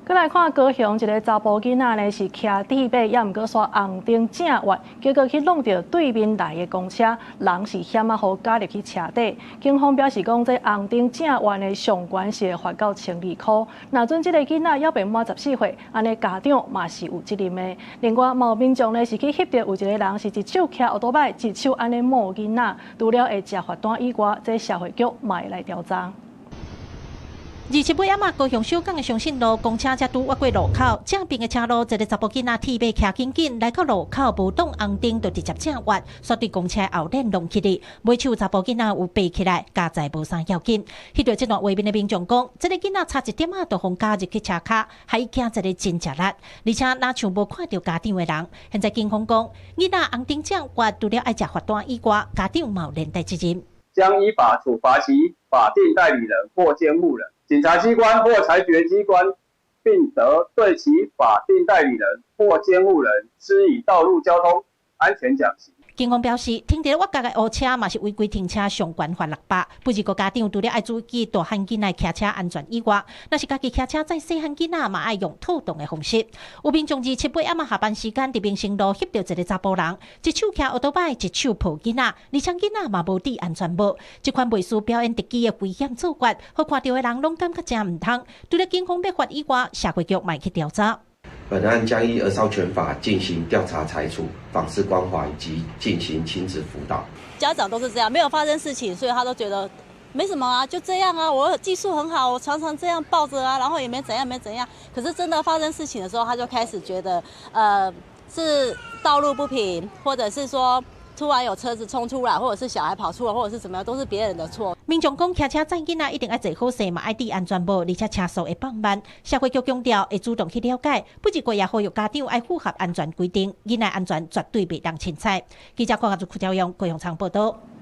閣來看高雄一个查埔囡仔呢，是騎鐵馬，也毋過煞紅燈正越，結果去挵著對面來的公車，人是險仔予咬入去車底。警方表示講，這紅燈正越的上懸是會罰到1200箍。若準這个囡仔猶未滿14歲，按呢家長嘛是有責任的。另外，嘛有民眾呢是去翕著有一个人是一手騎歐多擺，一手按呢摸囡仔，除了會食罰單以外，這社會局嘛會來調查。27尾暗仔，高雄小港的松信路公車才拄越過路口，正邊的車路一个查埔囡仔鐵馬騎緊緊來到路口，無擋紅燈就直接正越，煞對公車後輪挵起去，尾手查埔囡仔有爬起來，佳哉無啥要緊。翕著這段畫面的民眾講，這个囡仔差一點仔就予咬入去車跤，予伊驚一个真食力，而且若像無看著家長的人。現在警方講，囡仔紅燈正越，除了愛食罰單以外，家長嘛有連帶責任。將依法處罰其法定代理人或監護人。警察機關或裁決機關，並得對其法定代理人或監護人施以道路交通安全獎金。警方表示，停佇咧越角的烏車嘛是違規停車，上懸罰600。不過家長除了愛注意大漢囡仔騎車安全以外，若是家己騎車載細漢囡仔，嘛愛用妥當的方式。有民眾27尾暗仔下班時間，佇民生路翕著一个查埔人，一手騎歐多擺，一手抱囡仔，而且囡仔嘛無戴安全帽。這款袂輸表演特技的危險做法，予看著的人攏感覺誠毋通。除了警方欲罰以外，社會局嘛去調查。本案將依兒少權法進行調查裁處、訪視關懷及進行親子輔導。家長都是這樣，沒有發生事情，所以他都覺得沒什麼啊，就這樣啊。我技術很好，我常常這樣抱着啊，然後也沒怎樣，沒怎樣。可是真的發生事情的時候，他就開始覺得，是道路不平，或者是說突然有車子衝出來，或者是小孩跑出來，或者是怎麼樣，都是別人的錯。民眾講，騎車載囡仔一定愛坐好勢，嘛愛戴安全帽，而且車速會放慢。社會局強調會主動去了解，不過也呼籲家長愛符合安全規定，囡仔安全絕對袂當凊彩。記者郭亞祖、邱朝陽、高雄場報道。